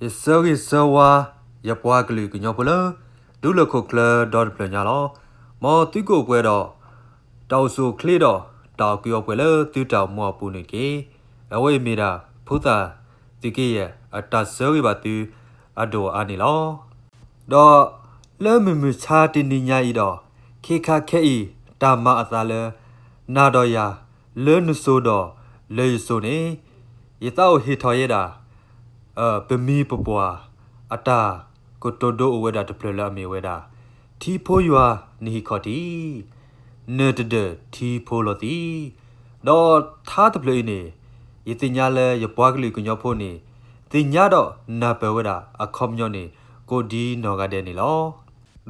ယဆၢဂ့ၤဆၢဝါ ယပှၤကလုာ်ကညီဖိလၢ ဒူလၢၢ်ခိၣ်ချၢဒီတဖျၢၣ်ညါလီၤ. မ်သုကအိၣ်ပှဲၤဒီး တၢ်အိၣ်ဆူၣ်အိၣ်ချ့ဒီး တၢ်အိၣ်ကုၢ်အိၣ်ပှဲၤလၢသုတၢ်အိၣ်မူအပူၤန့ၣ်တက့ၢ်. အဝဲအံၤမ့ၢ်ဒၣ် ဖိသၣ်သုးက့ယဲၢ် အတၢ်ဆၢဂ့ၤဘၣ်သု အဒိၣ်အါန့ၣ်လီၤ. ဒီးလၢမုၢ်မုၢ်ဆါတနံၤညါအံၤဒီး ခဲခါခဲအံၤ တၢ်မၤအသးလၢ နၤဒီးယၤ လၢနစိၤဒီးလၢယစိၤန့ၣ် ယသးအိၣ်ဟ့ၣ်ထီၣ်ယဲဒၣ် ပမံၤပပှၢ် အတၢ်ကတိၤဒိအိၣ်ဝဲဒၣ်တဖျၢၣ်လၢအမ့ၢ်ဝဲဒၣ် ထံဖိယွၤနဟံၣ်ခီၣ်ထံး နတဒၢၣ်ထံဖိလီၤသံ. ဒီးထါတဖျၢၣ်အံၤန့ၣ် ယသ့ၣ်ညါလၢယပှၤကလုာ်ကညီဖိန့ၣ် သ့ၣ်ညါဒီးနၢ်ပၢၢ်ဝဲဒၣ်အခီပညီန့ၣ် ကိးဒ်နီၢ်ဂၤဒဲးန့ၣ်လီၤ.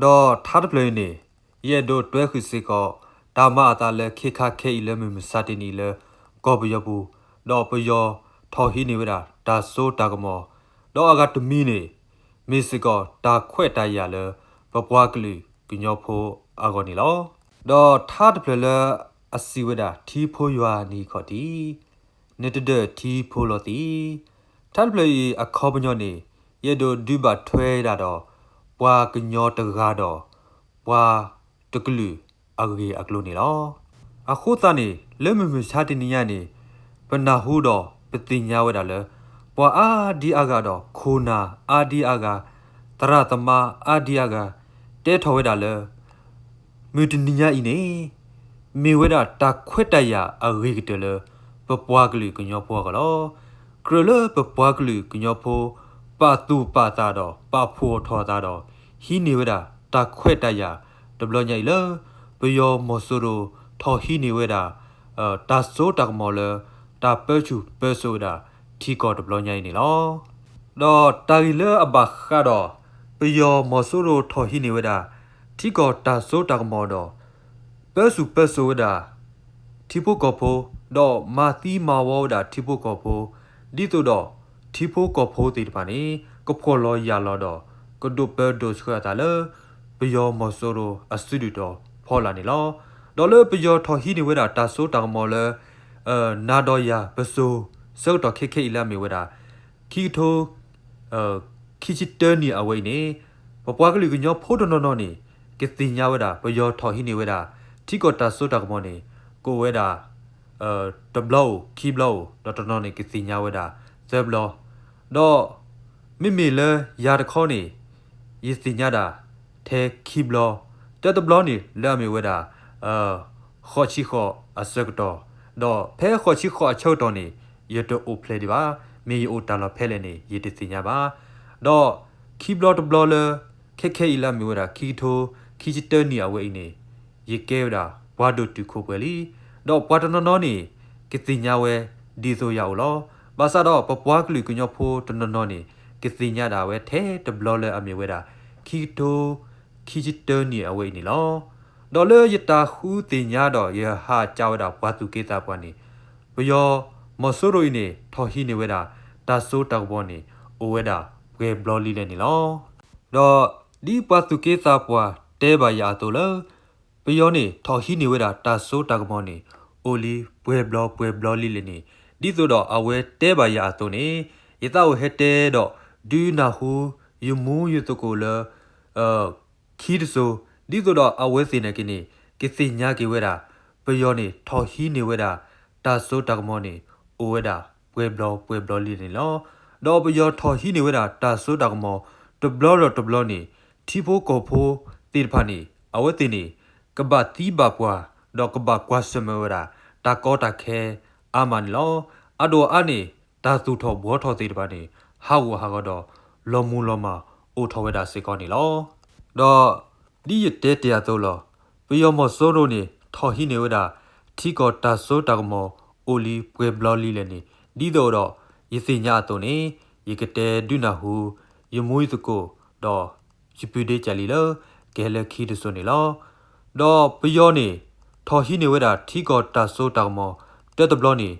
ဒီးထါတဖျၢၣ်အံၤန့ၣ် ယအဲၣ်ဒိးတွဲဃုာ်စ့ၢ်ကီး တၢ်မၤအသးလၢခဲခါခဲအံၤလၢမုၢ်မုၢ်ဆါတနံၤအံၤလၢ ကီၢ်ပယီၤပူၤ, ဒီးပယီၤထီၣ်ဟံးန့ၢ်ဝဲဒၣ်တၢ်စိတၢ်ကမီၤ, ဒီးအဂၤတမံၤန့ၣ် မ့ၢ်စ့ၢ်ကီးတၢ်ခွဲးတၢ်ယာ်လၢ ပပှၤကလုာ်ကညီဖိအဂီၢ်န့ၣ်လီၤ. ဒီးထါတဖျၢၣ်လၢအစံးဝဲဒၣ်ထံဖိယွၤနဟံၣ်ခီၣ်ထံး နတဒၢၣ်ထံဖိလီၤသံ. ထါတဖျၢၣ်အံၤအခီပညီန့ၣ် ယအဲၣ်ဒိးဒုးဘၣ်ထွဲဒၣ်ဒီး ပှၤကညီတဂၤဒီး ပှၤတကလုာ်အဂ့ၢ်အကျိၤန့ၣ်လီၤ. အဃိသတးန့ၣ် လၢမုၢ်မုၢ်ဆါတနံၤညါန့ၣ် ပနၢ်ဟူဒီးပသ့ၣ်ညါဝဲဒၣ်လၢ ပှၤအါဒံအါဂၤဒီးခိၣ်နၢ်အါဒံအါဂၤ, သရၣ်သမါအါဒံအါဂၤ တဲထီၣ်ဝဲဒၣ်လၢ မုၢ်တနံၤညါအံၤန့ၣ် မ့ၢ်ဝဲဒၣ်တၢ်ခွဲးတၢ်ယာ်အဂ့ၤကတၢၢ်လၢ ပပှၤကလုာ်ကညီဖိအဂီၢ်လီၤ. ကြၢးလၢပပှၤကလုာ်ကညီဖိ ပာ်သူၣ်ပာ်သးဒီး ပာ်ဖှိၣ်ထီၣ်အသးဒီး ဟံးန့ၢ်ဝဲဒၣ်တၢ်ခွဲးတၢ်ယာ်တဘျီညါအံၤလၢ ပယီၤမီၤစိရိၤထီၣ်ဟံးန့ၢ်ဝဲဒၣ် တၢ်စိတၢ်ကမီၤလၢ တၢ်ပၢဆူၣ်ပၢစိးဝဲဒၣ်ထံကီၢ်တဘျီညါအံၤန့ၣ်လီၤ. ဒီးတၢ်ဂ့ၢ်လၢအဘၣ်ဃးဒီး ပယီၤမီၤစိရိၤထီၣ်ဟံးန့ၢ်ဝဲဒၣ် ထံကီၢ်တၢ်စိတၢ်ကမီၤဒီး ပၢဆူၣ်ပၢစိးဝဲဒၣ် ထံဖိကီၢ်ဖိ, ဒီးမၤသံမၤဝီဝဲဒၣ်ထံဖိကီၢ်ဖိ, ဒ်သိးဒီး ထံဖိကီၢ်ဖိသ့ၣ်တဖၣ်န့ၣ် ကဖှီၣ်လီၤယာ်လီၤဒီး ကဒိးပၢဒိးဆှၢအသးလၢ ပယီၤမီၤစိရိၤအစုဒုၣ်တီၤဖီလာ်န့ၣ်လီၤ. ဒီးလၢပယီၤထီၣ်ဟံးန့ၢ်ဝဲဒၣ်တၢ်စိတၢ်ကမီၤလၢ နၤဒီးယၤပစိၤ ဆၢကတီၢ်ခဲခဲအံၤလၢအမ့ၢ်ဝဲဒၣ် ခံကထိ ခံဆံတၢနံၣ်အဝဲအံၤန့ၣ် ပပှၤကလုာ်ကညီဖိတနီၤနီၤန့ၣ် ကသ့ၣ်ညါဝဲဒၣ် ပယီၤထီၣ်ဟံးန့ၢ်ဝဲဒၣ် ထံကီၢ်တၢ်စိတၢ်ကမီၤန့ၣ် ကအိၣ်ဝဲဒၣ် တဘျီအိၣ် ခံဘျီအိၣ် ဒီးတနီၤန့ၣ် ကသ့ၣ်ညါဝဲဒၣ် သၢဘျီ, ဒီး မ့မ့ၢ်လၢယၤတခီန့ၣ် ယသ့ၣ်ညါဒၣ် ထဲခံဘျီ, တၢတဘျီန့ၣ် လၢအမ့ၢ်ဝဲဒၣ် ဃိးဆံဃိးအဆၢကတီၢ်, ဒီးဖဲဃိးဆံဃိးအဆၢကတီၢ်န့ၣ် ယတအိၣ်ဖျဲၣ်ဒံးဘၣ်, မ့ၢ်ယအိၣ်တၢ်လီၢ်ဖဲလဲၣ်န့ၣ် ယတသ့ၣ်ညါဘၣ်. ဒီးခံဘျီတဘျီလၢ ခဲခဲအံၤလၢအမ့ၢ်ဝဲဒၣ် ခံကထိ ခံဆံတၢနံၣ်အဝဲအံၤန့ၣ် ယကဲဝဲဒၣ် ပှၤဒိၣ်တုာ်ခိၣ်ပှဲၤလံ, ဒီးပှၤတနီၤနီၤန့ၣ် ကသ့ၣ်ညါဝဲ ဒ်သိးယၤအိၣ်လီၤ. ဘၣ်ဆၣ်ဒီးပပှၤကလုာ်ကညီဖိတနီၤနီၤန့ၣ် ကသ့ၣ်ညါဒၣ်ဝဲထဲတဘျီလၢအမ့ၢ်ဝဲဒၣ် ခံကထိ ခံဆံတၢနံၣ်အဝဲအံၤန့ၣ်လီၤ. ဒီးလၢယတၢ်ဃုသ့ၣ်ညါဒီးယဟးကၠါဝဲဒၣ်ပှၤသူၣ်က့သးပှၢ်န့ၣ် ပယီၤမီၤစိရိၤအံၤန့ၣ် ထီၣ်ဟံးန့ၢ်ဝဲဒၣ် တၢ်စိတၢ်ကမီၤန့ၣ် အိၣ်ဝဲဒၣ်ပှဲၤဘျီလံလဲၣ်န့ၣ်လီၤ. ဒီးဒ်ပှၤသူၣ်က့သးပှၢ်တဲဘၣ်ယၤအသိးလၢ ပယီၤန့ၣ် ထီၣ်ဟံးန့ၢ်ဝဲဒၣ်တၢ်စိတၢ်ကမီၤန့ၣ် အိၣ်လံပှဲၤဘျီပှဲၤဘျီလံလဲၣ်န့ၣ် ဒ်သိးဒီးအဝဲတဲဘၣ်ယၤအသိးန့ၣ် ယသးအိၣ်ဟဲတဲဒီး ဒုးနၢ်ဟူ ယမူယသကိးလၢ ခံတစိၤ ဒ်သိးဒီးအဝဲသ့ၣ်နာ်က့န့ၣ် ကသ့ၣ်ညါက့ၤဝဲဒၣ် ပယီၤန့ၣ် ထီၣ်ဟံးန့ၢ်ဝဲဒၣ် တၢ်စိတၢ်ကမီၤန့ၣ် အိၣ်ဝဲဒၣ်ပှဲၤဘျီပှဲၤဘျီလံန့ၣ်လီၤ. ဒီးပယီၤထီၣ်ဟံးန့ၢ်ဝဲဒၣ် တၢ်စိတၢ်ကမီၤ တဘျီဒီးတဘျီန့ၣ် ထံဖိကီၢ်ဖိသ့ၣ်တဖၣ်န့ၣ် အဝဲသ့ၣ်န့ၣ် ကဘၣ်သံဘၣ်ပှၢ် ဒီးကဘၣ်ကွၢ်ဆၢၣ်မဲာ်ဝဲဒၣ် တၢ်ကီတၢ်ခဲအါမးန့ၣ်လီၤ. အဒိၣ်အါန့ၣ် တၢ်သူၣ်ထီၣ်ဘှီထီၣ်သ့ၣ်တဖၣ်န့ၣ် ဟးဂူာ်ဟးဂီၤဒီး လီၤမူၤလီၤမၢ်အိၣ်ထီၣ်ဝဲဒၣ်စ့ၢ်ကီးန့ၣ်လီၤ. ဒီးဒ်ယတဲတ့ၢ်အသိးလီၤ. ပယီၤမီၤစိရိၤန့ၣ် ထီၣ်ဟံးန့ၢ်ဝဲဒၣ် ထံကီၢ်တၢ်စိတၢ်ကမီၤ အိၣ်လံပှဲၤဘျီလံလဲၣ်န့ၣ် ဒ်သိးဒီး ယသ့ၣ်ညါအသိးန့ၣ် ယကတဲဒုးနၢ်ဟူ ယမူယသကိး ဒီးယပုၢ်ဒ့ကၢ်လံၤလၢ ကဟဲလၢခံတစိၤန့ၣ်လီၤ. ဒီးပယီၤန့ၣ် ထီၣ်ဟံးန့ၢ်ဝဲဒၣ် ထံကီၢ်တၢ်စိတၢ်ကမီၤ တၢတဘျီန့ၣ်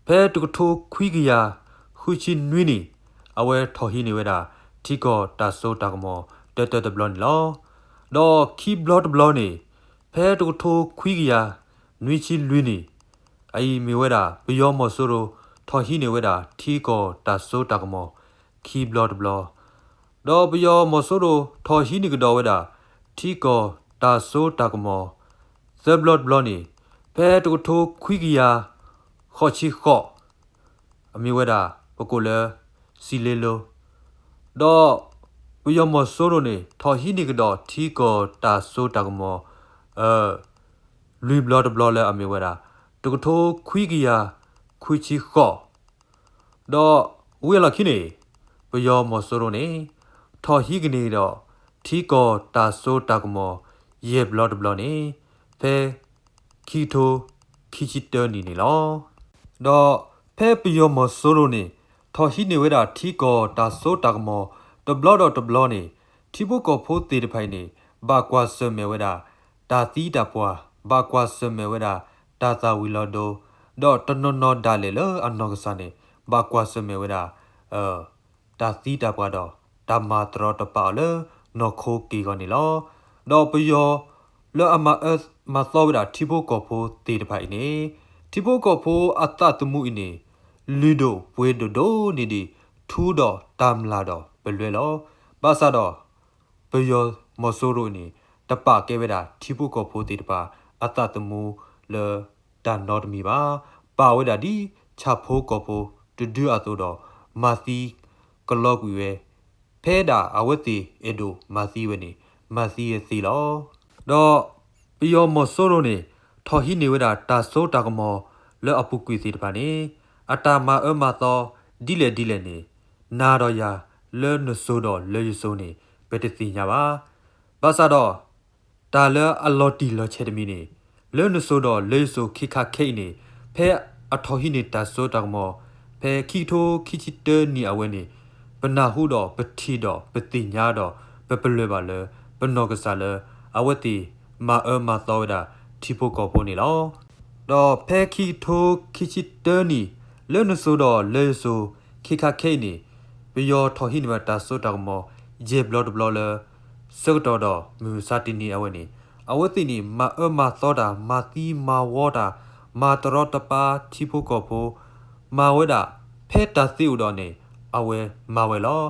ဖဲတကထိခွံကယၤ ဃုဆံနွံနံၣ် အဝဲထီၣ်ဟံးန့ၢ်ဝဲဒၣ် ထံကီၢ်တၢ်စိတၢ်ကမီၤ တၢတၢတဘျီန့ၣ်လီၤ. ဒီးခံဘျီတဘျီန့ၣ် ဖဲတကထိခွံကယၤ နွံဆံလွံၢ်နံၣ် အအံၤမ့ၢ်ဝဲဒၣ် ပယီၤမီၤစိရိၤ ထီၣ်ဟံးန့ၢ်ဝဲဒၣ် ထံကီၢ်တၢ်စိတၢ်ကမီၤ ခံ ခံဘျီတဘျီ, ဒီးပယီၤမီၤစိရိၤထီၣ်ဟံးန့ၢ်ကဒီးဝဲဒၣ် ထံကီၢ်တၢ်စိတၢ်ကမီၤ သၢဘျီတဘျီန့ၣ် ဖဲတကထိခွံကယၤဃိးဆံဃိး အမ့ၢ်ဝဲဒၣ် ပကိးလၢ စံလ့လိ, ဒီးပယီၤမီၤစိရိၤန့ၣ် ထီၣ်ဟံးန့ၢ်ကဒီးထံကီၢ်တၢ်စိတၢ်ကမီၤ လွံၢ်ဘျီတဘျီလၢအမ့ၢ်ဝဲဒၣ် တကထိခွံကယၤခွံဆံဃိး, ဒီးဝံၤအလီၢ်ခံန့ၣ် ပယီၤမီၤစိရိၤန့ၣ် ထီၣ်ဟံးကန့ၢ်ဒီး ထံကီၢ်တၢ်စိတၢ်ကမီၤ ယဲၢ်ဘျီတဘျီန့ၣ် ဖဲ ခံကထိခံဆံတၢနံၣ်န့ၣ်လီၤ. ဒီးဖဲပယီၤမီၤစိရိၤန့ၣ် ထီၣ်ဟံးန့ၢ်ဝဲဒၣ်ထံကီၢ်တၢ်စိတၢ်ကမီၤ တဘျီဒီးတဘျီန့ၣ် ထံဖိကီၢ်ဖိသ့ၣ်တဖၣ်အံၤန့ၣ် ဘၣ်ကွၢ်ဆၢၣ်မဲာ်ဝဲဒၣ် တၢ်သံတၢ်ပှၢ်, ဘၣ်ကွၢ်ဆၢၣ်မဲာ်ဝဲဒၣ် တၢ်သၣ်ဝံၤလီၤဒိ, ဒီးတနီၤနီၤဒၣ်လဲာ်လၢအနီၢ်ကစၢ်န့ၣ် ဘၣ်ကွၢ်ဆၢၣ်မဲာ်ဝဲဒၣ် တၢ်သံတၢ်ပှၢ်ဒီး တၢ်မၤတရီတပါအီၤလၢနီၢ်ခိက့ၢ်ဂီၤန့ၣ်လီၤ. ဒီးပယီၤလၢအမၤအၢမၤသီဝဲဒၣ်ထံဖိကီၢ်ဖိသ့ၣ်တဖၣ်အံၤန့ၣ် ထံဖိကီၢ်ဖိအသးသမူအံၤန့ၣ် လုၢ်ဒိၣ်ပှ့ၤဒိၣ်ဒိၣ်န့ၢ်ဒံး ထူဒီးတၢ်မျၢ်ဒီးပလွဲလီၤ. ဘၣ်ဆၣ်ဒီး ပယီၤမီၤစိရိၤအံၤန့ၣ် တပာ်ကဲဝဲဒၣ်ထံဖိကီၢ်ဖိသ့ၣ်တဖၣ် အသးသမူလၢတၢ်နီတမံၤဘၣ်. ပာ်ဝဲဒၣ်ဒ်ဆၣ်ဖိကီၢ်ဖိတဒုအသိးဒီး မၤသံကလီကွံာ်ဝဲ ဖဲဒၣ်အဝဲသ့ၣ်အဲၣ်ဒိးမၤသံဝဲန့ၣ် မၤသံဝဲသ့လီၤ. ဒီးပယီၤမီၤစိရိၤန့ၣ် ထီၣ်ဟံးန့ၢ်ဝဲဒၣ်တၢ်စိတၢ်ကမီၤလၢအပူၤကွံာ်သ့ၣ်တဖၣ်န့ၣ် အတၢ်မၤအၢမၤသီဒ်လဲၣ်ဒ်လဲၣ်န့ၣ် နၤဒီးယၤ လၢနစိၤဒီးလၢယစိၤန့ၣ် ပတသ့ၣ်ညါဘၣ်. ဘၣ်ဆၣ်ဒီး တၢ်လၢအလီၤတံၢ်လီၤဆဲးတမံၤန့ၣ် လၢနစိၤဒီးလၢယစိၤခ့ခါခဲအံၤန့ၣ် ဖဲအထီၣ်ဟံးန့ၢ်တၢ်စိတၢ်ကမီၤ ဖဲခံကထိခံဆံတၢနံၣ်အဝဲန့ၣ် ပနၢ်ဟူဒီးပထံၣ်ဒီးပသ့ၣ်ညါဒီး ပပလၢၢ်ဘၣ်လၢ ပနီၢ်ကစၢ်လၢ အဝဲသ့ၣ်မၤအၢမၤသီဝဲဒၣ်ထံဖိကီၢ်ဖိန့ၣ်လီၤ. ဒီးဖဲခံကထိခံဆံတၢနံၣ် လၢနစိၤဒီးလၢယစိၤ ခ့ခါခဲအံၤန့ၣ် ပယီၤထီၣ်ဟံးန့ၢ်ဘၣ်တၢ်စိတၢ်ကမီၤ ယဲၢ်ဘျီတဘျီလၢ ဆၢကတီၢ်ဒီးမုၢ်မဆါတနံၤအဝဲန့ၣ် အဝဲသ့ၣ်န့ၣ် မၤအၢမၤသီတၢ် မၤသံမၤဝီတၢ် မၤတရီတပါထံဖိကီၢ်ဖိ မၤဝဲဒၣ် ဖဲတၢ်သ့အိၣ်ဒီးန့ၣ် အဝဲမၤဝဲလီၤ.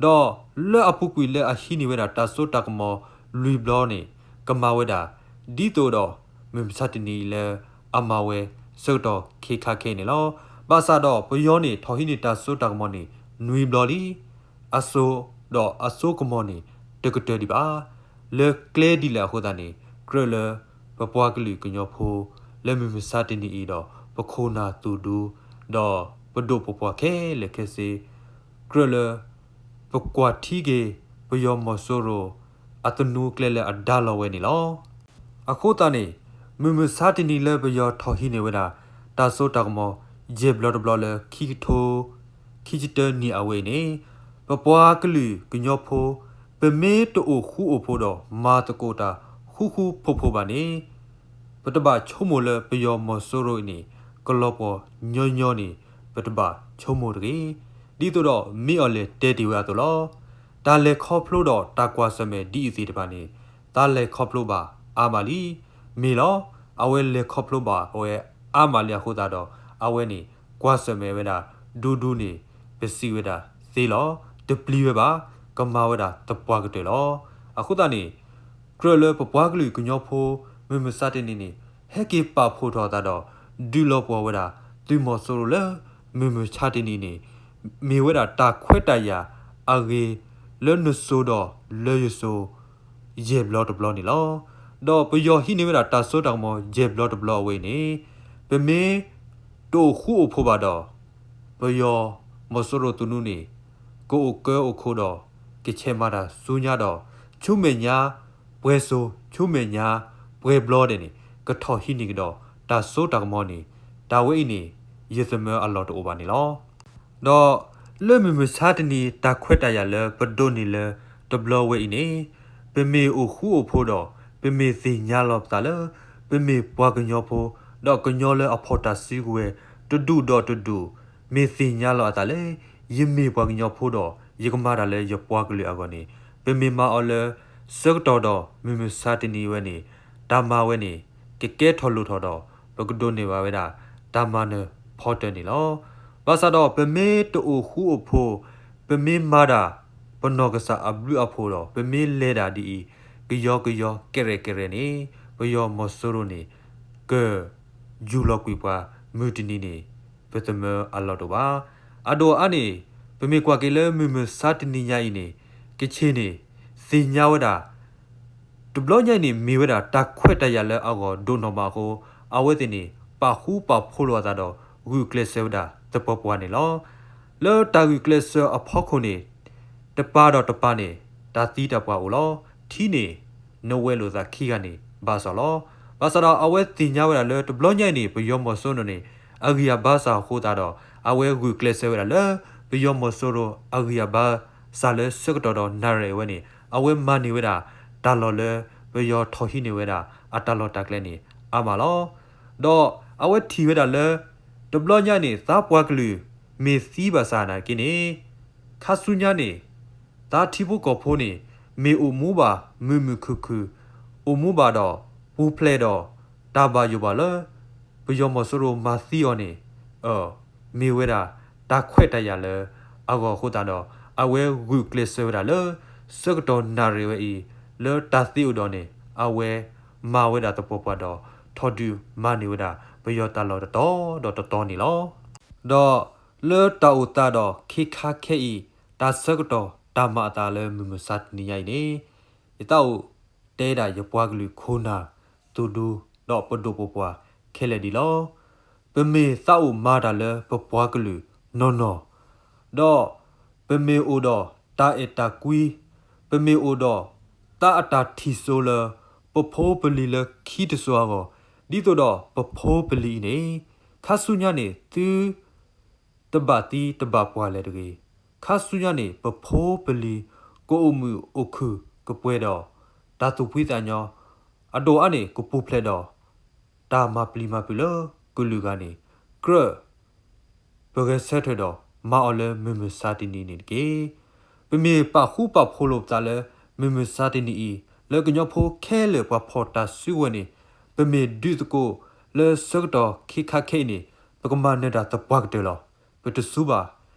ဒီးလၢအပူၤကွံာ်လၢအဟံးန့ၢ်ဝဲဒၣ်တၢ်စိတၢ်ကမီၤလွံၢ်ဘျီန့ၣ် ကမၤဝဲဒၣ် ဒ်သိးဒီး မုၢ်မဆါတနံၤလၢအမၤဝဲ ဆၢကတီၢ်ခ့ခါခဲအံၤန့ၣ်လီၤ. ဘၣ်ဆၣ်ဒီးပယီၤန့ၣ် ထီၣ်ဟံးန့ၢ်တၢ်စိတၢ်ကမီၤန့ၣ် နွံဘျီလံ. အစိၤဒီးအစိကမီၤန့ၣ် တကတၢၢ်ဒံးဘၣ်. လၢကျဲဒ်လဲၣ်အဃိသတးန့ၣ် ကြၢးလၢ ပပှၤကလုာ်ကညီဖိ လၢမုၢ်မဆါတနံၤအံၤဒီး ပခိၣ်နၢ်သူၣ်ဒူ ဒီးပဒိၣ်ပပှၢ်ခဲလၢာ်ခဲဆ့ ကြၢးလၢ ပကွၢ်ထံက့ၤ ပယီၤမီၤစိရိၤ အသနူကျဲလၢအဒါလီၤဝဲန့ၣ်လီၤ. အဃိသတးန့ၣ် မုၢ်မဆါတနံၤလၢပယီၤထီၣ်ဟံးန့ၢ်ဝဲဒၣ် တၢ်စိတၢ်ကမီၤ ယဲၢ်ဘျီတဘျီလၢခံကထိ ခံဆံတၢနံၣ်အဝဲအံၤန့ၣ် ပပှၤကလုာ်ကညီဖိ ပမ့ၢ်တအိၣ်ဃူအိၣ်ဖိးဒီး မၤသကိးတၢ်ဃူဃူဖိးဖိးဘၣ်န့ၣ် ပတဘၣ်ဆိကမိၣ်လၢပယီၤမီၤစိရိၤအံၤန့ၣ် ကလီၤပှီၢ်ညီညီန့ၣ် ပတဘၣ်ဆိကမိၣ်တဂ့ၤ. ဒ်သိးဒီးမ့ၢ်အီၤလဲၤတဲတ့ၢ်ဝဲအသိးလီၤ. တၢ်လဲၤခီဖျိဒီးတၢ်ကွၢ်ဆၢၣ်မဲာ်ဒ်အံၤသ့ၣ်တဖၣ်န့ၣ် တၢ်လဲၤခီဖျိဘၣ်အါမးလံ. မ့ၢ်လီၤ. အဝဲလဲၤခီဖျိဘၣ်ဝဲအါမးလံအဃိသတးဒီး အဝဲန့ၣ် ကွၢ်ဆၢၣ်မဲာ်ဝဲဒၣ် ဒူဒူန့ၣ် ပစံးဝဲဒၣ်သ့လီၤ. တပျံၤဝဲဘၣ်. ကမၤဝဲဒၣ်သပှၢ်ကတၢၢ်လီၤ. အဃိသတးန့ၣ် ကြၢးလၢပပှၤကလုာ်ကညီဖိ မုၢ်မဆါတနံၤန့ၣ် ဟဲက့ၤပာ်ဖှိၣ်ထီၣ်အသးဒီး ဒုးလီၤပှီၢ်ဝဲဒၣ် သုးမီၤစိရိၤလၢ မုၢ်မဆါတနံၤန့ၣ် မ့ၢ်ဝဲဒၣ်တၢ်ခွဲးတၢ်ယာ်အဂ့ၤ လၢနစိၤဒီးလၢယစိၤ ယဲၢ်ဘျီတဘျီန့ၣ်လီၤ. ဒီးပယီၤဟံးန့ၢ်ဝဲဒၣ်တၢ်စိတၢ်ကမီၤ ယဲၢ်ဘျီတဘျီအဝဲအံၤန့ၣ် ပမ့ၢ်တအိၣ်ဃူအိၣ်ဖိးဘၣ်ဒီး ပယီၤမီၤစိရိၤသနူန့ၣ် ကအိၣ်ကၢအိၣ်ခိးဒီး ကဆဲးမၤတၢ်ဆူညါဒီး ဆူမဲာ်ညါ ပှဲၤစိၤ ဆူမဲာ်ညါ ပှဲၤဘျီဒဲးန့ၣ် ကထီၣ်ဟံးန့ၢ်ကဒီး တၢ်စိတၢ်ကမီၤန့ၣ် တၢ်ဝဲအံၤန့ၣ် ယသမၢအလီၢ်တအိၣ်ဘၣ်န့ၣ်လီၤ. ဒီးလၢမုၢ်မဆါတနံၤ တၢ်ခွဲးတၢ်ယာ်လၢပဒိးန့ၢ်လၢတဘျီဝဲအံၤန့ၣ် ပမ့ၢ်အိၣ်ဃူအိၣ်ဖိးဒီး ပမ့ၢ်သ့ၣ်ညါလီၤပသးလၢ ပမ့ၢ်ပှၤကညီဖိ ဒီးကညီလၢအဖီၣ်တၢ်စုကဝဲၤ တဒူၣ်ဒီးတဒူၣ် မ့ၢ်သ့ၣ်ညါလီၤအသးလၢ ယမ့ၢ်ပှၤကညီဖိဒီး ယကမၤတၢ်လၢယပှၤကလုာ်အဂီၢ်န့ၣ် ပမ့ၢ်မၤအီၤလၢ ဆၢကတီၢ်ဒီးမုၢ်မဆါတနံၤဝဲန့ၣ် တၢ်မၤဝဲန့ၣ် ကကဲထီၣ်လိၣ်ထီၣ်ဒီး ပကဒိးန့ၢ်ဘၣ်ဝဲဒၣ် တၢ်မၤနၢၤဖီတၢၢ်န့ၣ်လီၤ. ဘၣ်ဆၣ်ဒီးပမ့ၢ်တအိၣ်ဃူအိၣ်ဖိး ပမ့ၢ်မၤတၢ် ပနီၢ်ကစၢ်အဘျုးအဖှိၣ်ဒီး ပမ့ၢ်လဲၤတၢ်ဒ်အံၤ ကယီကယီကရဲၣ်ကရဲၣ်န့ၣ် ပယီၤမီၤစိရိၤန့ၣ် ကယူၢ်လီၤကွံာ်ပှၤမုၢ်တနံၤန့ၣ် ပသမၢအလီၢ်တအိၣ်ဘၣ်. အဒိၣ်အါန့ၣ် ပမ့ၢ်ကွၢ်က့ၤလၢမုၢ်မဆါတနံၤညါအံၤန့ၣ် ကခ့ၣ်န့ၣ် သ့ၣ်ညါဝဲဒၣ် တဘျီညါအံၤန့ၣ် မ့ၢ်ဝဲဒၣ်တၢ်ခွဲးတၢ်ယာ်လၢအဂီၢ်ဒိၣ်နီၢ်မးအဃိ အဝဲသ့ၣ်န့ၣ် ပာ်ဃူပာ်ဖိးလိာ်အသးဒီး ဂုာ်ကျဲးစၢးဝဲဒၣ်သပှၢ်ပှၢ်န့ၣ်လီၤ. လၢတၢ်ဂုာ်ကျဲးစၢးအဖီခိၣ်န့ၣ် တပၤဒီးတပၤန့ၣ် တၢ်သံတၢ်ပှၢ်အိၣ်လီၤ. ထံန့ၣ် နဝဲလိာ်သးခံဂၤန့ၣ် ဘၣ်စီၣ်လီၤ. ဘၣ်ဆၣ်ဒီးအဝဲသ့ၣ်ညါဝဲဒၣ်လၢ တဘျီညါအံၤန့ၣ် ပယီၤမီၤစိရိၤန့ၣ် အဂံၢ်အဘါစၢ်အဃိသတးဒီး အဝဲဂုာ်ကျဲးစၢးဝဲဒၣ်လၢ ပယီၤမီၤစိရိၤအဂံၢ်အဘါစၢ်လၢဆၢကတီၢ်ဒီးနၣ်ရံၣ်ဝဲန့ၣ် အဝဲမၤန့ၢ်ဝဲဒၣ် တၢ်လီၢ်လၢ ပယီၤထီၣ်ဟံးန့ၢ်ဝဲဒၣ် အတၢ်လီၢ်တၢ်ကျဲန့ၣ် အါမးလီၤ. ဒီးအဝဲထံၣ်ဝဲဒၣ်လၢ တဘျီညါန့ၣ် သးပှၢ်ကလုာ် မ့ၢ်သံဘၣ်ဆၣ်နာ်က့န့ၣ် ခါဆူညါန့ၣ် သးထံဖိကီၢ်ဖိန့ၣ် မ့ၢ်အိၣ်မူဘၣ်မုာ်မုာ်ခုၣ်ခုၣ် အိၣ်မူဘၣ်ဒီး ပူၤဖျဲးဒီး တၢ်ဘၣ်ယိၣ်ဘၣ်လၢ ပယီၤမီၤစိရိၤမၤသံအီၤန့ၣ် အၢ မ့ၢ်ဝဲဒၣ် တၢ်ခွဲးတၢ်ယာ်လၢအဂီၢ်အဃိသတးဒီး အဝဲဂုာ်ကျဲးစၢးဝဲဒၣ်လၢ ဆၢကတီၢ်နၣ်ရံၣ်ဝဲအံၤ လၢတၢ်သ့အိၣ်ဒီးန့ၣ် အဝဲမၤဝဲဒၣ်သပှၢ်ပှၢ်ဒီး ထီၣ်ဒုးမၤန့ၢ်ဝဲဒၣ် ပယီၤတၢ်လီၢ်တတီၤဒီးတတီၤန့ၣ်လီၤ. ဒီးလၢတၢ်အိၣ်သးဒီး ခ့ခါခဲအံၤ တၢ်ဆၢကတီၢ်တၢ်မၤအသးလၢမုၢ်မဆါတနံၤညါအံၤန့ၣ် ယသးအိၣ်တဲဒၣ်ယပှၤကလုာ်ခိၣ်နၢ် သူၣ်ဒူ ဒီးပဒိၣ်ပပှၢ်ခဲလၢာ်ဒ်လီၤ. ပမ့ၢ်သးအိၣ်မၤတၢ်လၢပပှၤကလုာ်နီၢ်နီၢ် ဒီးပမ့ၢ်အိၣ်ဒီးတၢ်အဲၣ်တၢ်ကွံ ပမ့ၢ်အိၣ်ဒီးတၢ်အတၢ်ထံၣ်စိလၢ ပဖိပလံၤလၢခံတစိၤအဂီၢ် ဒ်သိးဒီးပဖိပလံၤအံၤန့ၣ် ခါဆူညါန့ၣ် သု တဘၣ်သံတဘၣ်ပှၢ်လဲၣ်တဂ့ၤ. ခါဆူညါန့ၣ် ပဖိပလံၤ ကအိၣ်မုာ်အိၣ်ခုၣ်ကပှဲၤဒီး တၢ်သူၣ်ဖှံသးညီ အဒိၣ်အါန့ၣ် ကပူၤဖျဲးဒီး တၢ်မၤပျံၤမၤဖုးလၢကလုာ်ဂၤန့ၣ် ကြၢး ပဂဲၤဆၢထၢၣ်ဒီးမၤအီၤလၢမုၢ်မဆါတနံၤန့ၣ်တက့ၢ်. ပမ့ၢ်ပာ်ဃူပာ်ဖိးလိာ်ပသးလၢ မုၢ်မဆါတနံၤအံၤ လၢကညီဖိခဲလၢာ်ပှၤဖီၣ်တၢ်စုကဝဲၤန့ၣ် ပမ့ၢ်ဒုးသကိးလၢဆၢကတီၢ်ခ့ခါခဲအံၤန့ၣ် ပကမၤနၢၤတၢ်သပှၢ်ကတၢၢ်လီၤ. ပတစူဘၣ်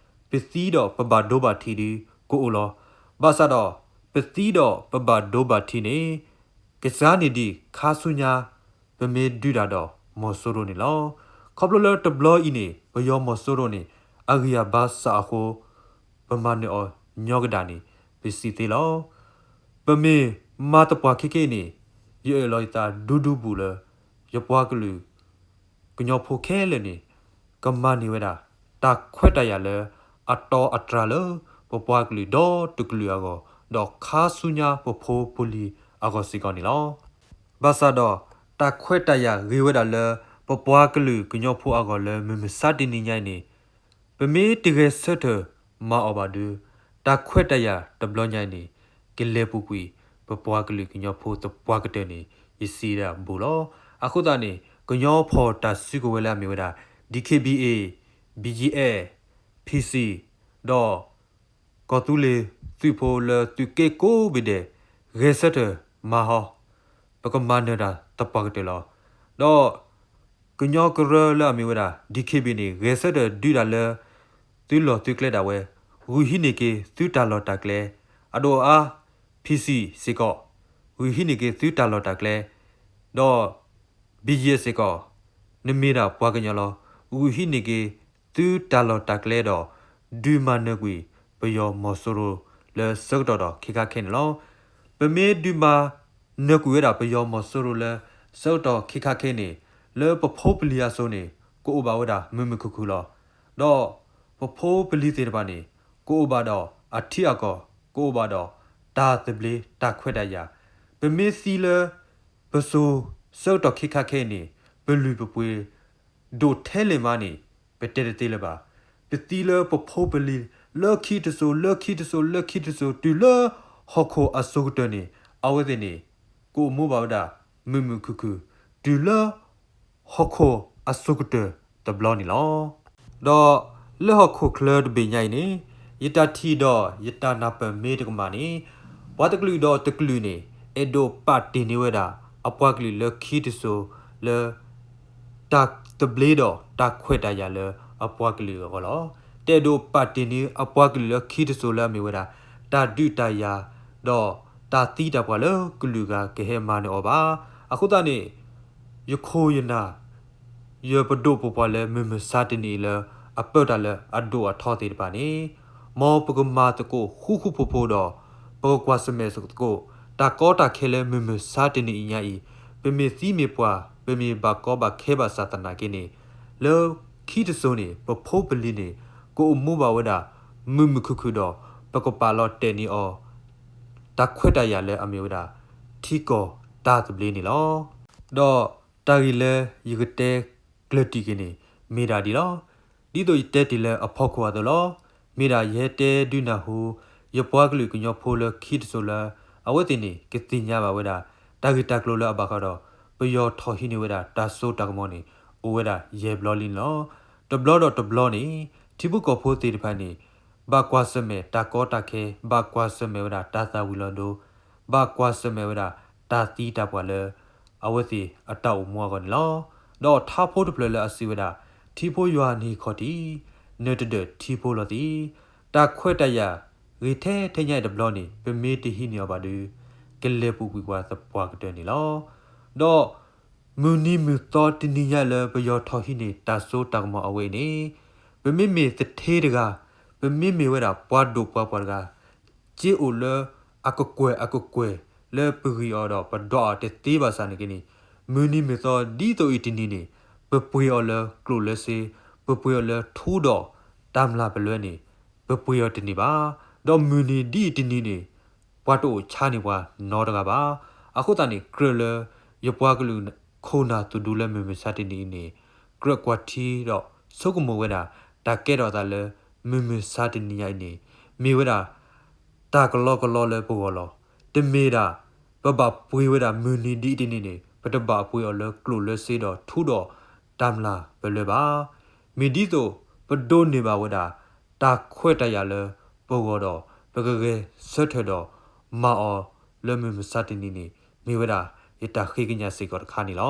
ပသံဒီးပဘၣ်ဒိဘၣ်ထံးဒုးကအိၣ်လီၤ. ဘၣ်ဆၣ်ဒီး ပသံဒီးပဘၣ်ဒိဘၣ်ထံးန့ၣ် ကစၢ်န့ၣ်ဒံးခါဆူညါ ပမ့ၢ်ဒုးတၢ်ဒီးမီၤစိရိၤန့ၣ်လီၤ. ခီဖျိလၢတဘျီအံၤန့ၣ် ပယီၤမီၤစိရိၤန့ၣ် အဂံၢ်အဘါစးအဃိ ပမၤနၢၤအီၤညီကဒၣ်န့ၣ် ပစံးသ့လီၤ. ပမ့ၢ်မၤသပှၢ်ခံက့န့ၣ် ယအၢၣ်လီၤယသးဒူဒူဘူးလၢ ယပှၤကလုာ် ကညီဖိခဲလၢာ်န့ၣ် ကမၤန့ၢ်ဝဲဒၣ် တၢ်ခွဲးတၢ်ယာ်လၢ အတီအတြၢ်လၢ ပပှၤကလုာ်ဒီတကလုာ်အဂီၢ် ဒီးခါဆူညါပဖိပလံၤအဂီၢ်စ့ၢ်ကီးန့ၣ်လီၤ. ဘၣ်ဆၣ်ဒီး တၢ်ခွဲးတၢ်ယာ်ဂ့ၤဝဲဒၣ်လၢ ပပှၤကလုာ်ကညီဖိအဂီၢ်လၢမုၢ်မဆါတနံၤညါအံၤန့ၣ် ပမ့ၢ်တဂဲၤဆၢထၢၣ်မၤအီၤဘၣ်ဒီး တၢ်ခွဲးတၢ်ယာ်တဘျီညါအံၤန့ၣ် ကလဲၤပူၤကွံာ် ပပှၤကလုာ်ကညီဖိသပှၢ်ကတၢၢ်န့ၣ် ယစံးဒၣ်ဘူးလီၤ. အဃိသတးန့ၣ် ကညီဖီၣ်တၢ်စုကဝဲၤလၢအမ့ၢ်ဝဲဒၣ် DKBA, BGF, PC ဒီး ကီၢ်သူလ့ၤသုးဖိလၢသုးက့ကိးဘ့ၣ်ဒဲး ဂဲၤဆၢထၢၣ်မၤဟီ ပကမၤနၢၤတၢ်သပှၢ်ကတၢၢ်လီၤ. ဒီး ကညီကရၢလၢအမ့ၢ်ဝဲဒၣ် DKBA န့ၣ် ဂဲၤဆၢထၢၣ်ဒုးတၢ်လၢ သုလီၢ်သုကျဲဒၣ်ဝဲ ဂုာ်ဟံးန့ၢ်က့ၤသုတၢ်လီၢ်တၢ်ကျဲ အဒိၣ်အါ PC စ့ၢ်ကီး ဂုာ်ဟံးန့ၢ်က့ၤသုတၢ်လီၢ်တၢ်ကျဲ ဒီး BGF စ့ၢ်ကီး နမ့ၢ်ဒၣ်ပှၤကညီလီၤ. ဂုာ်ဟံးန့ၢ်က့ၤသုတၢ်လီၢ်တၢ်ကျဲဒီး ဒုးမၤနၢၤကွံာ် ပယီၤမီၤစိရိၤလၢဆၢကတီၢ်ဒီးခ့ခါခဲန့ၣ်လီၤ. ပမ့ၢ်ဒုးမၤနၢၤကွံာ်ဝဲဒၣ်ပယီၤမီၤစိရိၤလၢဆၢကတီၢ်ခ့ခါခဲန့ၣ် လၢပဖိပလံၤအစိၤန့ၣ် ကအိၣ်ဘၣ်ဝဲဒၣ်မုာ်မုာ်ခုၣ်ခုၣ်လီၤ. ဒီးပဖိပလံၤသ့ၣ်တဖၣ်န့ၣ် ကအိၣ်ဘၣ်ဒီးအထံအကီၢ် ကအိၣ်ဘၣ်ဒီးတၢ်သဘျ့တၢ်ခွဲးတၢ်ယာ် ပမ့ၢ်သံလၢ ပစိၤဆၢကတီၢ်ခ့ခါခဲအံၤန့ၣ် ပလုၢ်ပပှ့ၤ ဒိၣ်ထဲလဲၣ်မးန့ၣ် ပတဲတသ့လၢၤဘၣ်. ပသံလၢပဖိပလံၤ လၢခံတစိၤ လၢခံတစိၤ လၢခံတစိၤ တုၤလၢဟီၣ်ခိၣ်အစိၤကတၢၢ်န့ၣ် အဝဲသ့ၣ်န့ၣ် ကအိၣ်မူဘၣ်ဝဲဒၣ် မုာ်မုာ်ခုၣ်ခုၣ် တုၤလၢ ဟီၣ်ခိၣ်အစိၤကတၢၢ်တဘျီန့ၣ်လီၤ. ဒီးလၢဟီၣ်ခိၣ်ချၢတဘ့ၣ်ညါအံၤန့ၣ် ယတၢ်ထံၣ်ဒီးယတၢ်နၢ်ပၢၢ်မ့ၢ်တကမၣ်န့ၣ် ပှၤတကလုာ်ဒီးတကလုာ်န့ၣ် အဲၣ်ဒိးပာ်တ့ၢ်န့ၢ်ဝဲဒၣ် အပှၤကလုာ်လၢခံတစိၤလၢ တၢ်သဘျ့ဒီးတၢ်ခွဲးတၢ်ယာ်လၢအပှၤကလုာ်အဂီၢ်လီၤ. တအဲၣ်ဒိးပာ်တ့ၢ်န့ၢ်အပှၤကလုာ်လၢခံတစိၤလၢအမ့ၢ်ဝဲဒၣ် တၢ်ဒုးတၢ်ယၤ ဒီးတၢ်သံတၢ်ပှၢ်လၢကလုာ်ဂၤကဟဲမၤနၢၤအီၤဘၣ်. အဃိသတးန့ၣ် ယခိၣ်ယနၢ် ယပဒိၣ်ပပှၢ်လၢမုၢ်မဆါတနံၤအံၤလၢ အပၢတၢ်လၢအဒိၣ်အထီသ့ၣ်တဖၣ်န့ၣ် မ်ပကမၤသကိးဃူဃူဖိးဖိးဒီး ပကကွၢ်ဆၢၣ်မဲာ်သကိး တၢ်ကီတၢ်ခဲလၢမုၢ်မဆါတနံၤအံၤညါအံၤ ပမ့ၢ်သံမ့ၢ်ပှၢ် ပမ့ၢ်ဘၣ်ကီဘၣ်ခဲဘၣ်ဆၣ်သနာ်က့န့ၣ် လၢခံတစိၤန့ၣ် ပဖိပလံၤန့ၣ် ကအိၣ်မူဘၣ်ဝဲဒၣ် မုာ်မုာ်ခုၣ်ခုၣ်ဒီး ပကပာ်လီၤတဲာ်န့ၢ်အီၤ တၢ်ခွဲးတၢ်ယာ်လၢအမ့ၢ်ဝဲဒၣ် ထံကီၢ်တၢ်သဘျ့န့ၣ်လီၤ. ဒီးတၢ်ဂ့ၢ်လၢယကတဲကျၢၢ်တံၢ်က့ၤန့ၣ် မ့ၢ်ဒၣ်ဒ်လီၤ. ဒ်သိးယတဲတ့ၢ်လၢအဖီခိၣ်အသိးလီၤ. မ့ၢ်ဒၣ်ယဟဲတဲဒုးနၢ်ဟူ ယပှၤကလုာ်ကညီဖိလၢခံတစိၤလၢ အဝဲသ့ၣ်န့ၣ် ကသ့ၣ်ညါဘၣ်ဝဲဒၣ် တၢ်ဂ့ၢ်တၢ်ကျိၤလၢအဘၣ်ဃးဒီး ပယီၤထီၣ်ဟံးန့ၢ်ဝဲဒၣ်တၢ်စိတၢ်ကမီၤန့ၣ် အိၣ်ဝဲဒၣ်ယဲၢ်ဘျီလံန့ၣ်လီၤ. တဘျီဒီးတဘျီန့ၣ် ထံဖိကီၢ်ဖိသ့ၣ်တဖၣ်န့ၣ် ဘၣ်ကွၢ်ဆၢၣ်မဲာ်တၢ်ကီတၢ်ခဲ, ဘၣ်ကွၢ်ဆၢၣ်မဲာ်ဝဲဒၣ်တၢ်သၣ်ဝံၤလီၤဒိ, ဘၣ်ကွၢ်ဆၢၣ်မဲာ်ဝဲဒၣ်တၢ်သံတၢ်ပှၢ်လၢ အဝဲသ့ၣ်အတၢ်အိၣ်မူအဂီၢ်န့ၣ်လီၤ. ဒီးထါဖိတဖျၢၣ်လၢအစံးဝဲဒၣ်, ထံဖိယွၤနဟံၣ်ခီၣ်ထံး, နတဒၢးထံဖိလီၤသံ. တၢ်ခွဲးတၢ်ယာ် ဂ့ၤထဲထဲညါအံၤတဘျီန့ၣ် ပမ့ၢ်တဟံးန့ၢ်အီၤဘၣ်ဒီး ကလဲၤပူၤကွံာ်ပှၤသပှၢ်ကတၢၢ်န့ၣ်လီၤ. ဒီး မုၢ်နံၤမုၢ်သီတနံၤညါလၢပယီၤထီၣ်ဟံးန့ၢ်တၢ်စိတၢ်ကမီၤအဝဲအံၤန့ၣ်, ပမ့မ့ၢ်သထ့တဂၤ, ပမ့မ့ၢ်ဝဲဒၣ်ပှၤဒိၣ်ပှၤပှၢ်တဂၤ, စ့အိၣ်လၢအကကွဲၢ်အကကွဲၢ်လၢပဂံၢ်အီၤဒီးပဒွးအီၤတသ့ဘၣ်ဆၣ်န့ၣ်က့န့ၣ်, မုၢ်နံၤမုၢ်သီဒ်သိးအံၤတနံၤန့ၣ်, ပပှ့ၤအီၤလၢကျိၣ်လၢစ့, ပပှ့ၤအီၤလၢထူဒီးတၢ်မျၢ်ပလွဲန့ၣ်, ပပှ့ၤအီၤတန့ၢ်ဘၣ်. ဒီးမုၢ်နံၤဒ်အံၤတနံၤန့ၣ်, ပှၤတအိၣ်ဆါန့ၢ်ပှၤနီတဂၤဘၣ်. အဃိသတးန့ၣ် ကြၢးလၢ ယပှၤကလုာ်ခိၣ်နၢ်သူၣ်ဒူလၢမုၢ်မဆါတနံၤအံၤန့ၣ်, ကြၢးကွၢ်ထံဒီးဆိကမိၣ်ဝဲဒၣ် တၢ်ကဲထီၣ်အသးလၢ မုၢ်မဆါတနံၤညါအံၤန့ၣ်, မ့ၢ်ဝဲဒၣ် တၢ်ကလီကလီလၢပဂီၢ်လီၤ. တမ့ၢ်ဒၣ် ပဘၣ်ပှ့ၤဝဲဒၣ်မုၢ်နံၤဒ်အံၤတနံၤန့ၣ် ပတဘၣ်ပှ့ၤအီၤလၢကျိၣ်လၢစ့ဒီးထူဒီးတၢ်မျၢ်ပလွဲဘၣ်. မ့ၢ်ဒ်သိးပဒိးန့ၢ်ဘၣ်ဝဲဒၣ် တၢ်ခွဲးတၢ်ယာ်လၢပဂီၢ်ဒီး ပကဂဲၤဆၢထၢၣ်ဒီးမၤအီၤလၢမုၢ်မဆါတနံၤန့ၣ် မ့ၢ်ဝဲဒၣ်ယတၢ်ဃ့ကညးစ့ၢ်ကီးတခါန့ၣ်လီၤ.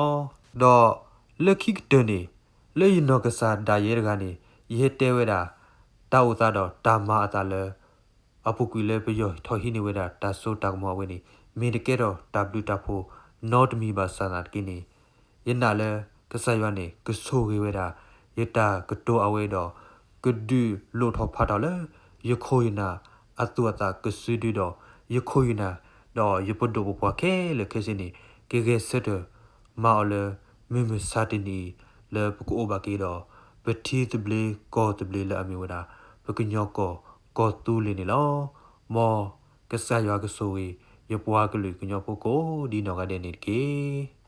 ဒီးလၢခံကတၢၢ်န့ၣ် လၢယနီၢ်ကစၢ်ဒၣ်ယဲတဂၤန့ၣ် ယဟဲတဲဝဲဒၣ် တၢ်အိၣ်သးဒီးတၢ်မၤအသးလၢ အပူၤကွံာ်လၢပယီၤထီၣ်ဟံးန့ၢ်ဝဲဒၣ်တၢ်စိတၢ်ကမီၤအဝဲန့ၣ် မ့ၢ်တကဲထီၣ်တၢ်ဘျုးတၢ်ဖှိၣ်နီတမံၤဘၣ်ဆၣ်သနာ်က့န့ၣ်, ယနာ်လၢကစၢ်ယွၤန့ၣ် ကဆိၣ်ဂ့ၤဝဲဒၣ် ယတၢ်ကတိၤအဝဲဒီး ကဒုးလိၣ်ထီၣ်ဖးထီၣ်လၢ ယခိၣ်ယနၢ်အသူၣ်အသးကစုဒုဒီး ယခိၣ်ယနၢ် ဒီးယပဒိၣ်ပပှၢ်ခဲလၢာ်ခဲဆ့န့ၣ် ကဂဲၤဆၢထၢၣ်မၤအီၤလၢ မုၢ်မဆါတနံၤအံၤ လၢပကအိၣ်ဘၣ်က့ၤဒီး ပထံသဘျ့ကီၢ်သဘျ့လၢအမ့ၢ်ဝဲဒၣ် ပကညီကီၢ်ကီၢ်သူလ့ၤန့ၣ်လီၤ. မ်ကစၢ်ယွၤကဆိၣ်ဂ့ၤ ယပှၤကလုာ်ကညီဖိကိးဒ်နီၢ်ဂၤဒဲးန့ၣ်တက့ၢ်.